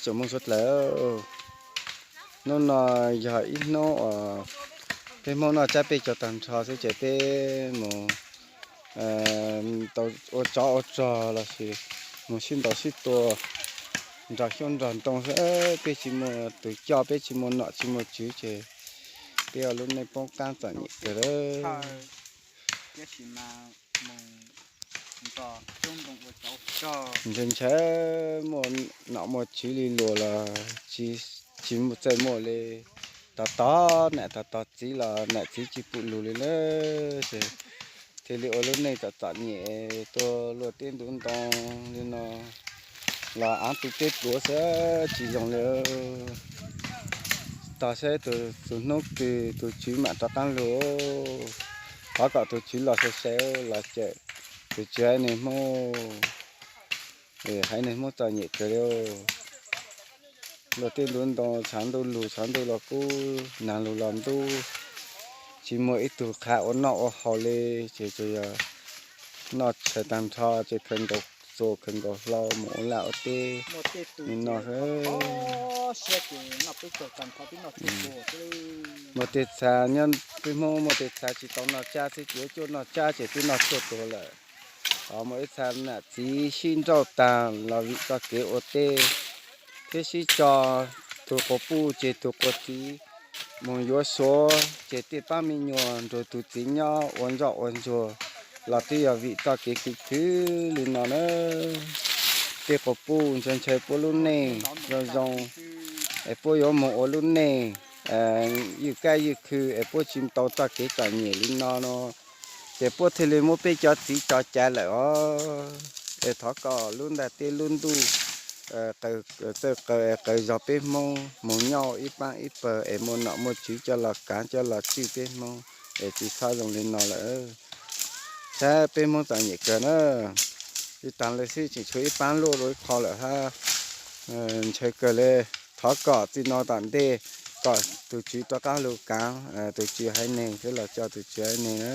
Tsoom Hmoob suav dlawg, hnub no yog ib hnub uas peb Hmoob noj tsab peb caug tag nrho xwb ces peb mus ua tsov ua rog lossis mus sib ntaus sib tua nrog xyoob nrog ntoo xwb, peb tsis muaj tus coj, peb tsis muaj nom tsis muaj tswv ces peb ua lub neej poob qab txom nyem kawg lawm. Ntshai ntshai muaj nom muaj tswv li luag los tsis txawj muaj li, tog tog nam tog tog txiv los nam txiv tsis pum lus li na, ces thiaj li ua lub neej txom txom nyem tuaj luaj teb ntuv ntoo li no los av tu peb pluav xwb tsis zoo li. Tos saib tus hnub twg tus tswv mam rov qab lug, thov kom tus tswv los sai sai los cawm tus tswv haiv neeg Hmoob. Haiv neeg Hmoob txom nyem kawg li, luaj teb ntuv ntoo, tshav ntuj lug tshav ntuj los kub, nag lug los ntub, tsis muaj ib tug qha ua noj ua haus li, ces tsuas yog noj tshaw tag nrho ces khaws nkaus txuas khaws nkaus hlau mus ua laj ua teb li no xwb. Muaj tej txha nyob peb Hmoob muaj tej txha tsis tau noj tsab xwb, tsis yuav cuaj noj tsab ces twb noj tshuaj tuag lawm. Ho muaj ib txha nam txiv sib nrauj tag los vim txoj kev ua teb thiab sib tso, tus quas puj ces tus quas txiv mus yuav suav ces tej pab me nyuam nrug tus txiv nyob ua ntsoj ua ntsuag los twb yog vim txoj kev khwv khwv li no na. Tej quas puj ntshai ntshai puab lub neej zoo zoo es puab yuav moog ua lub neej ywj kab ywj khw es puab tsis tau txoj kev txom nyem li no no, ces puab thiaj li muab peb cov txiv tso cai lawm os. Es thov kom lub ntiaj teb lub ntuj txawj qaws es qaws zog peb Hmoob moog nyob ib paab ib pawg es muaj nom muaj tswv coj los kaav coj los tswj peb Hmoob es tsis txhob zoo li no lawm. Saib peb Hmoob txom nyem kawg na. Li taag le xwb tseem tshuav ib paab luaj dua ib qho lawm hab. Ntshaw kawg le, thov kom txij no tom ntej kom tus tswv rov qab lug kaav tus tswv haiv neeg thiab los coj tus tswv haiv neeg na.